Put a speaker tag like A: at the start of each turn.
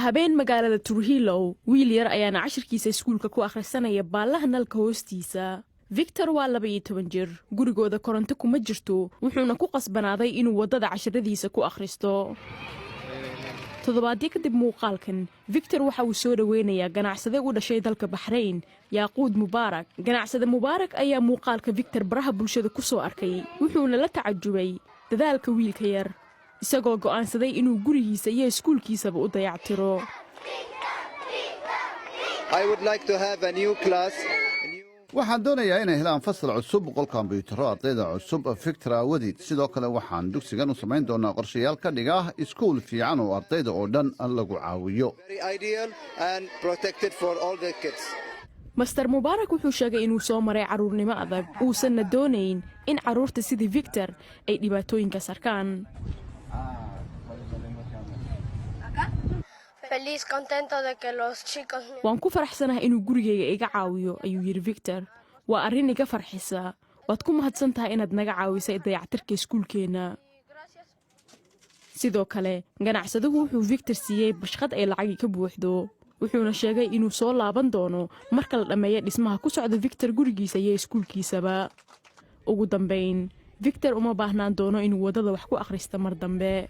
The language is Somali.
A: Habeen magaalada Trujillo, wiil yar ayaana cashirkiisa iskuulka ku akhrisanaya baallaha nalka hoostiisa. Victor waa 12 jir. Gurigooda koronto kuma jirto, wuxuuna ku qasbanaaday inuu waddada cashiradiisa ku akhristo. Toddobaadyo kadib muuqaalkan, Victor waxa uu soo dhoweynayaa ganacsade u dhashay dalka Baxrayn, Yaaquud Mubaarak. Ganacsade Mubaarak ayaa muuqaalka Victor baraha bulshada ku soo arkay, wuxuuna la tacajubay dadaalka wiilka yar, isagoo go'aansaday inuu gurigiisa iyo iskuulkiisaba u dayactiro.
B: I would like to have a new class.
C: Waxaan doonayaa inay helaan fasal cusub, qol kombiyuutarro, ardayda cusub Victor aawadeed. Sidoo kale waxaan dugsigan u samayn doonaa qorshayaal ka dhiga iskuul fiican oo ardayda oo dhan lagu caawiyo.
B: Very ideal and protected for all the kids.
A: Mister Mubaarak wuxuu sheegay inuu soo maray carruurnimo adag, uusanna doonayn in carruurta sidii Victor ay dhibaatooyinkaas arkaan.
D: Feliz, contento de que los chicos
A: "Waan ku faraxsanahay inuu gurigayga iga caawiyo," ayuu yidhi Victor. "Waa arrin iga farxisa. Waad ku mahadsan tahay inaad naga caawisay dayactirka iskuulkeenna." Sidoo kale ganacsaduhu wuxuu Victor siiyey bashqad ay lacagi ka buuxdo, wuxuuna sheegay inuu soo laaban doono marka la dhammeeyo dhismaha ku socda Victor gurigiisa iyo iskuulkiisaba. Ugu dambayn, Victor uma baahnaan doono inuu waddada wax ku akhrista mar dambe.